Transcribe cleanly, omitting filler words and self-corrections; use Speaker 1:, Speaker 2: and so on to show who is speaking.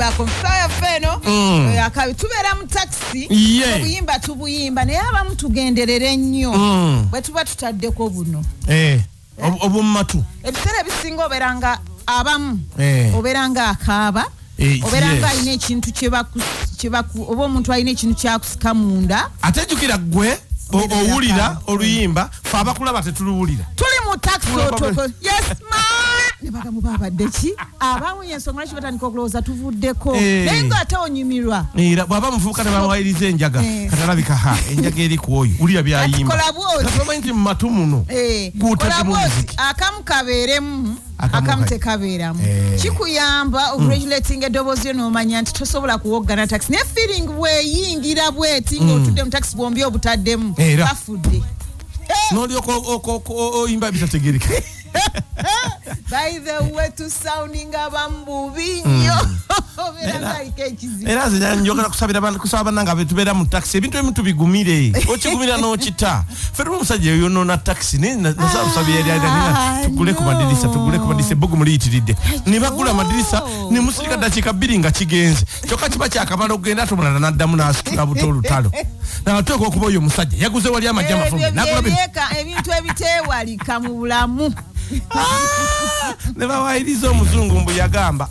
Speaker 1: Okuyimbako musawo yaffe eno akabi tubeera mu takisi. Obuyimba tubuyimba, naye abamu tugenderere nnyo bwe tuba tutaddeko buno.
Speaker 2: Obwomumatu.
Speaker 1: Ebiseera ebisinga obeera nga abamu obeera nga akaaba, obeera nga alina ekintu kyebaku oba omuntu alina ekintu kyakusika munda.
Speaker 2: Ate jjukira ggwe owulira oluyimba, fe abakulaba tetuluwulira.
Speaker 1: Tuli mu taxi, otoko, "Yes ma," ne bagamu babadde ki, abamu ensonga lwaki batandika okulowooza tuvuddeko, naye nga ate onyumirwa.
Speaker 2: Era bw'aba muvubuka tebawayiriza enjaga. Katalabika ha enjaga eri ku oyo, wulira byayimba.
Speaker 1: Kati kola bw'oti.
Speaker 2: Katomanyi nti mu matu muno
Speaker 1: Kola
Speaker 2: guutaddemu
Speaker 1: bw'oti,
Speaker 2: muziki.
Speaker 1: Akamu kabeeremu,
Speaker 2: Akamu
Speaker 1: akamu tekabeeramu. Kikuyamba okuregulating eddoboozi lyo n'omanya nti tosobola kuwoggana taxi, naye feeling bweyingira bweti ng'otudde mu taxi, bwombi obutaddemu,
Speaker 2: Era.
Speaker 1: bafudde.
Speaker 2: N'olyoka oyimba bitategereka.
Speaker 1: By the way, tusounding abamu bubi nnyo, obeera ng'aliko ekizibu.
Speaker 2: Era nze njogera kusabira kusaba bannange abetubeera mu taxi, ebintu ebimu tubigumire, okigumira n'okita. Ffe tuli omusajja eyonoona taxi, naye nasaba busabira yali alina, tugule ku madirisa, tugule ku madirisa, ebbugumu liyitiridde. Ne bagula amadirisa ne musirika dakiika 2 nga kigenze, kyokka kiba kyakamala okugenda, ate omulala n'addamu n'asitula buto olutalo. Nabateeka okuba oyo omusajja yaguze wali amajja
Speaker 1: Ebyo
Speaker 2: amafumbe n'agula
Speaker 1: byebyeka ebintu ebiteewalika mu bulamu.
Speaker 2: Ne bawayiriza omuzungu mbu yagamba.